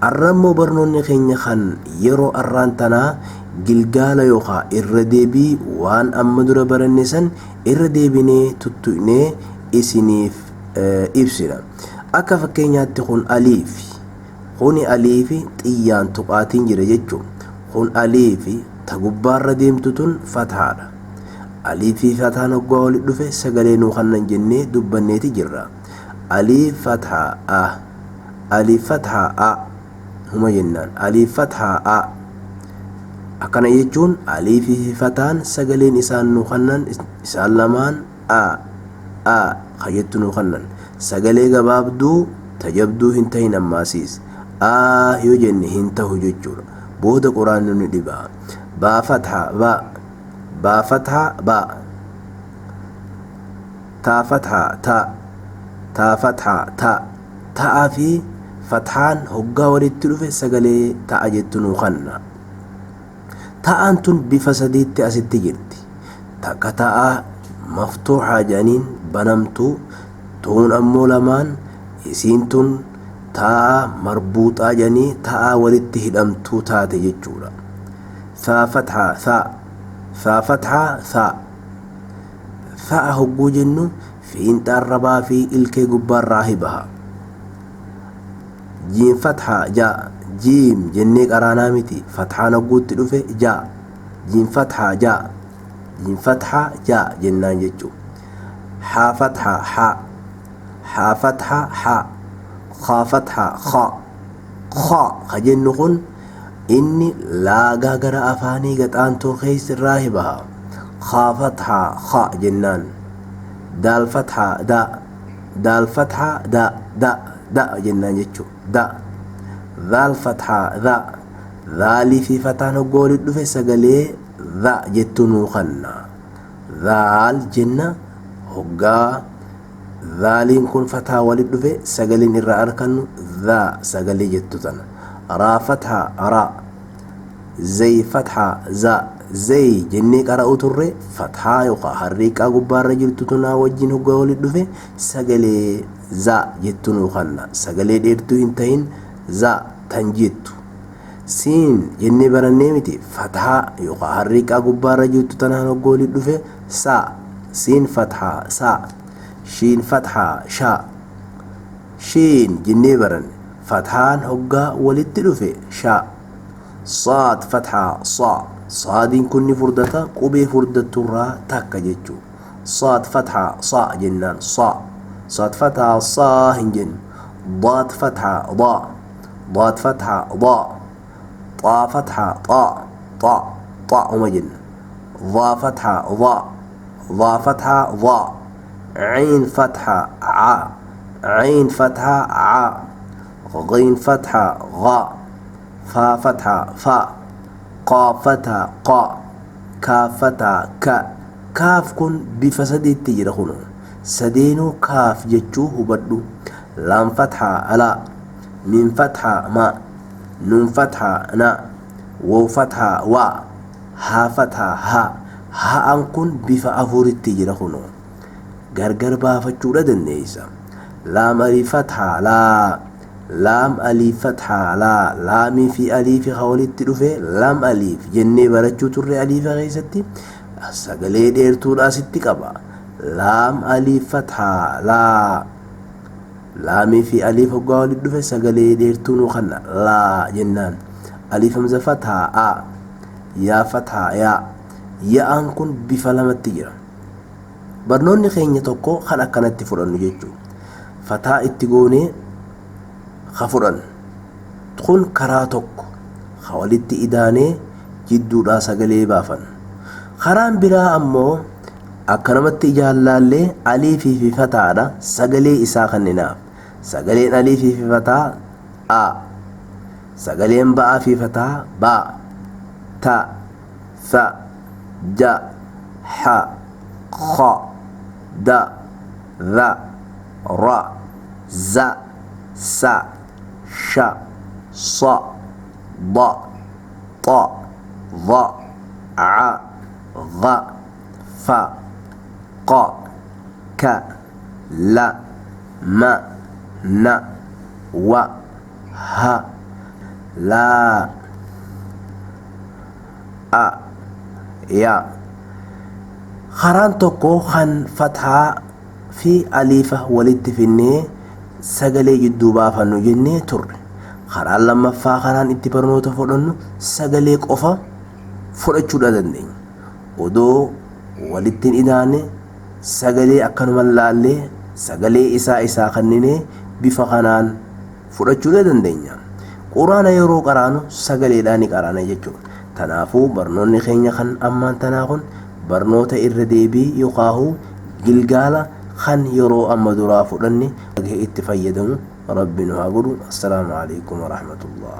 Arra immoo barnoonni keenya kan yeroo arraan tanaa gilgaala yookaa irra deebii waan amma dura baranne san irra deebinee tuttuqnee isiniif ibsina. Akka fakkeenyaatti kun aliifi. Kuni aliifi xiyyaan tuqaatiin jira jechu. Kun aliifi ta gubbaarra deemtu tun fathaadha. Aliifii fathaan hoggaa walitti dhufe sagalee nuu kannan jennee dubbanneeti jirra. Aliif fathaa a. Aliif fathaa a. Huma jennaan. Aliif fathaa a. Akkana jechuun aliifii fi fataan sagaleen isaan nuu kannan isaan lamaan a a ka jettu nuu kannan. Sagalee gabaabduu ta jabduu hin tahin ammaasiis. A yoo jenne hin tahu jechuudha. Booda quraanni nu dhiba. Baa fatha ba. Baa fatha ba. Taa fatha ta. Taa fatha ta. Ta'aa fi fathaan hoggaa walitti dhufe sagalee ta'a jettu nuu kanna. Ta'aan tun bifa sadiitti asitti jirti. Takka ta'a maftuuhaa jedhaniin banamtuu, tuun ammoo lamaan isiin tun ta'a marbuuxaa jedhanii ta'a walitti hidhamtuu taate jechuudha. Thaa fathaa thaa. Thaa fathaa thaa. Tha'a hogguu jennu fiinxa arrabaa fi ilkee gubbaarraahi baha. Jiim fathaa ja. Jiim jennee qaraanaa miti. Fathaan hogguutti dhufe ja. Jiim fathaa ja. Jiim fathaa ja jennaan jechuu. Haa fathaa ha. Haa fathaa ha. Khaa fathaa kha. Kha ka jennu kun inni laagaa gara afaanii gaxaantoo keessa irraahi baha. Khaa fathaa kha jennaan. Daal fathaa da. Daal fathaa da da da jennaan jechuu. Da. Dhaal fathaa dha. Dhaalii fi fataan hoggoo walitti dhufe sagalee dha jettu nuu kanna. Dhaal jenna hoggaa Dhaaliin kun fathaa walitti dhufe sagaleen irraa arkannu dha sagalee jettu tana. Raa fathaa ra. Zay fathaa za. Zay jennee qara'uu turre fathaa yookaan harriiqaa gubbaarra jirtu tunaa wajjin hoggaa walitti dhufe sagalee za jettu nuu kanna. Sagalee dheertuu hin tahin za tan jettu. Siin jennee barannee miti fathaa yookaan harriiqaa gubbaarra jirtu tanaan hoggaa walitti dhufe sa. Siin fathaa sa. Shiin fathaa sha. Shiin jennee baranne fathaan hoggaa walitti dhufe sha. Saad fathaa sa. Saadiin kun ni furdata qubee furdatturraa takka jechuu. Saad fathaa sa jennaan sa. Saad fathaa sa hin jennu. Daad fathaa da. Daad fathaa da. Xaa fathaa xa. Xa. Xa uma jenna. Dhaa fathaa dha. Dhaa fathaa dha. Ciin fathaa ca. Ciin fathaa ca. Ghiin fathaa gha. Faa fathaa fa. Qaaf fathaa qa. Kaaf fathaa ka. Kaaf kun bifa sadiitti jira kunoo. Sadeenuu kaaf jechuu hubadhu. Laam fathaa la. Miim fathaa ma. Nuun fathaa na. Waw fathaa wa. Haa fathaa ha. Ha'aan kun bifa afuritti jira kunoo. Gargar baafachuudha dandeessa. Laam aliif fathaa laa. Laam aliif fathaa laa. Laamii fi aliifi ka walitti dhufe lam aliif jennee barachuu turre aliifa keessatti sagalee dheertuudha asitti qaba. Laam aliif fathaa laa. Laamii fi aliif hoggaa walitti dhufe sagalee dheertuu nuu kanna laa jennaan. Aliif hamza fathaa a. Yaa fathaa yaa. Ya'aan kun bifa lamatti jira. Barnoonni keenya tokko kan akkanatti fudhannu jechuudha. Fataa itti goonee ka fudhannu. Kun karaa tokko ka walitti idaanee jidduudhaa sagalee baafannu. Karaan biraa ammoo akkanumatti ijaan laallee aliifii fi fataadha sagalee isaa kenninaaf. Sagaleen aliifii fi fataa a. Sagaleen ba'aa fi fataa ba. Ta. Tha. Ja. Ha. Kha. Da. Dha. Ra. Za. Sa. Sha. Sa. Da. Ta. Dha. A. Gha, Fa, Qa, Ka, La, Ma, Na, Wa, Ha, Laa, A, Ya. Karaan tokko kan fathaa fi aliifa walitti finnee sagalee jidduu baafannu jennee turre. Karaan lammaffaa karaan itti barnoota fudhannu sagalee qofa fudhachuudha dandeenya. Odoo walitti hin idaane sagalee akkanuma laallee sagalee isaa isaa kenninee bifa kanaan fudhachuudha dandeenya. Quraana yeroo qaraanu sagaleedhaan ni qaraana jechuudha. Kanaafuu barnoonni keenya kan ammaan tanaa kun barnoota irra deebii yookaan gilgaala kan yeroo amma duraa fudhanne itti fayyadamu Rabbi nu haa godhu. Assalaamu alaikum warahmatullah.